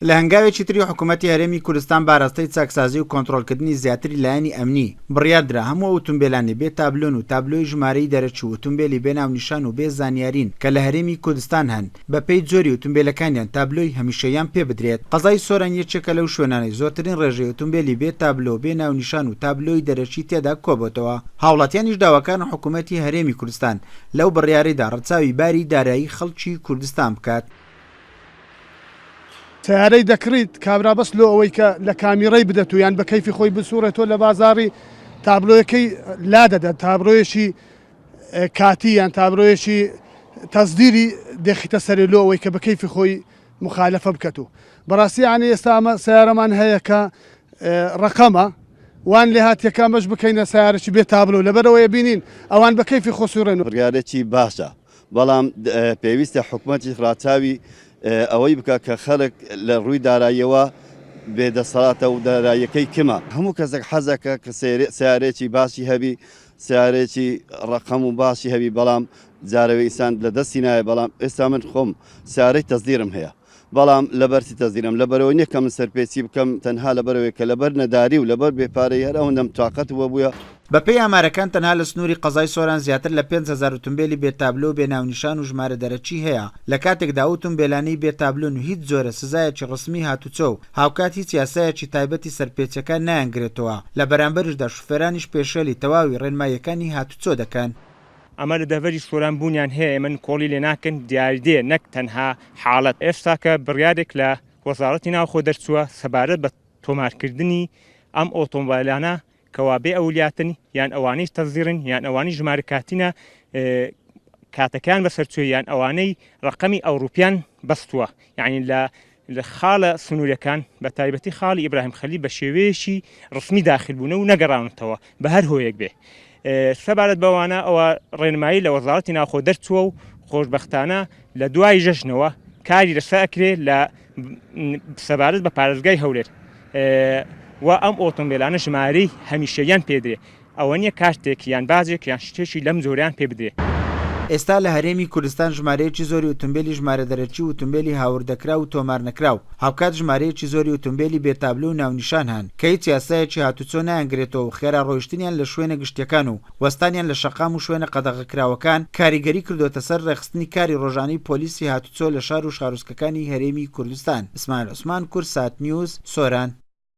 لە هەنگاوێکی تری حکوومەتی هەرێمی کوردستان بە ئاراستەی چاکسازی و کۆنترۆڵکردنی زیاتری لایەنی ئەمنی، بڕیاردرا هەموو ئەو ئوتومبێلانەی بێ تابلۆن و تابلۆی ژمارەی دەرەکی و ئوتومبێلی بێ ناونیشان و بێ زانیارین کە لە هەرێمی کوردستان هەن، بەپێی جۆری ئوتومبێلەکانیان تابلۆی هەمیشەییان پێ بدرێت. قەزای سۆران یەکێکە لەو شوێنانەی زۆرترین ڕێژەی ئوتومبێلی بێ تابلۆ و بێ ناونیشان و تابلۆی دەرەکی تێدا کۆبۆتەوە. هاوڵاتیانیش داواکارن حکوومەتی هەرێمی کوردستان لەو بڕیارەیدا ڕەچاوی باری دارایی خەڵکی کوردستان بکات. سەیارەی دەکڕیت کابرا بەس لۆ ئەوەی کە لە کامیڕەی بدەت و یان بە کەیفی خۆی بسوڕێتەوە لە بازاڕی تابلۆیەکەی لادەدات تابرۆیەکی کاتی یان تابرۆیەکی تەزدیری دەخیتە سەرێ لۆ ئەوەی کە بە کەیفی خۆی مخالفە بکەت و بەڕاستی یانی ئێستا ئەمە سیارەمان هەیە کە ڕقەمە وان لێ هاتیەکە ئەمەش بکەینە سیارەی بێ تابلۆ لەبەرەوەی بینین ئەوان بە کەیفی خۆسوڕێن بڕیارێکی باشە بەڵام پێویستە حکومەتیش ڕاچاوی ئەوەی بکات کە خەڵک لە ڕووی داراییەوە بێ دەسەڵاتە و داراییەکەی کمە. هەموو کەسێک حەزەکە کە سەیارەیەکی باشی هەبی، سەیارەیەکی ڕەقەم و باشی هەبی، بەڵام جارەوێ ئینسان لە دەستی نایە، بەڵام ئێستا من خۆم سەیارەی تەسدیرم هەیە، بەڵام لەبەرچی تەزیرم لەبەرئەوەی نیە کە من سەرپێچی بکەم تەنها لەبەرئەوەی کە لەبەر نەداری و لەبەر بێ پارەیی هەر ئەوەندەم تاقەت وەبووە. بەپێی ئامارەکان تەنها لە سنووری قەزای سۆران زیاتر لە 5000 ئوتومبێلی بێ تابلۆ و بێ ناونیشان و ژمارە دەرەکی هەیە، لە کاتێکدا ئەو ئوتومبێلانەی بێ تابلۆن و هیچ جۆرە سزایەکی ڕەسمی هاتوچۆ و هاوکات هیچ یاسایەکی تایبەتی سەرپێچیەکان نایانگرێتەوە، لە بەرامبەریشدا شوفێرانیش پێشێلی تەواوی ڕێنماییەکانی هاتوچۆ دەکەن. ئەمە لە دەڤەری سۆران بوونیان هەیە، ئێمە نکۆڵی لێ ناکەین، دیاردەیە نەک تەنها حاڵەت. ئێستاکە بڕیارێک لە وەزاڕەتی ناوخۆ دەرچووە سەبارەت بە تۆمارکردنی ئەم ئۆتۆمبێلانە کەوا بێ ئەولیاتن یان ئەوانەی تەزیرن یان ئەوانەی ژمارە کاتینە کاتەکەیان بەسەرچووە یان ئەوانەی ڕەقەمی ئەوروپیان بەستووە یعنی لە لە خاڵە سنووریەکان بە تایبەتی خاڵی ئیبراهیم خەلیل بە شێوەیەکی ڕسمی داخل بوونە و نەگەڕاونەتەوە بە هەر هۆیەک بێ سەبارەت بەوانە ئەوە ڕێنمایی لە وەزارەتی ناوخۆ دەرچووە و خۆشبەختانە لە دوای ژەژنەوە کاری لەسەر ئەکرێ لە سەبارەت بە پارێزگای هەولێر و ئەم ئۆتۆمبیلانە ژمارەی هەمیشەیان پێدرێ ئەوە نیە کارتێک یان باجێک یان شتێکی لەم جۆرەیان پێ بدرێ. ئێستا لە هەرێمی کوردستان ژمارەیەکی زۆری ئوتومبێلی ژمارە دەرەکی و ئوتومبێلی هاوردەکراو و تۆمارنەکراو، هاوکات ژمارەیەکی زۆری ئوتومبێلی بێ تابلۆ و ناونیشان هەن، کە هیچ یاسایەکی هاتوچۆ نایانگرێتەوە و خێرا ڕۆیشتنیان لە شوێنە گشتیەکان و وەستانیان لە شەقام و شوێنە قەدەغەکراوەکان کاریگەری کردۆتە سەر ڕێکخستنی کاری ڕۆژانەی پۆلیسی هاتوچۆ لە شار و شارۆچکەکانی هەرێمی کوردستان. ئیسماعیل عوسمان، کوردسات نیوز، سۆران.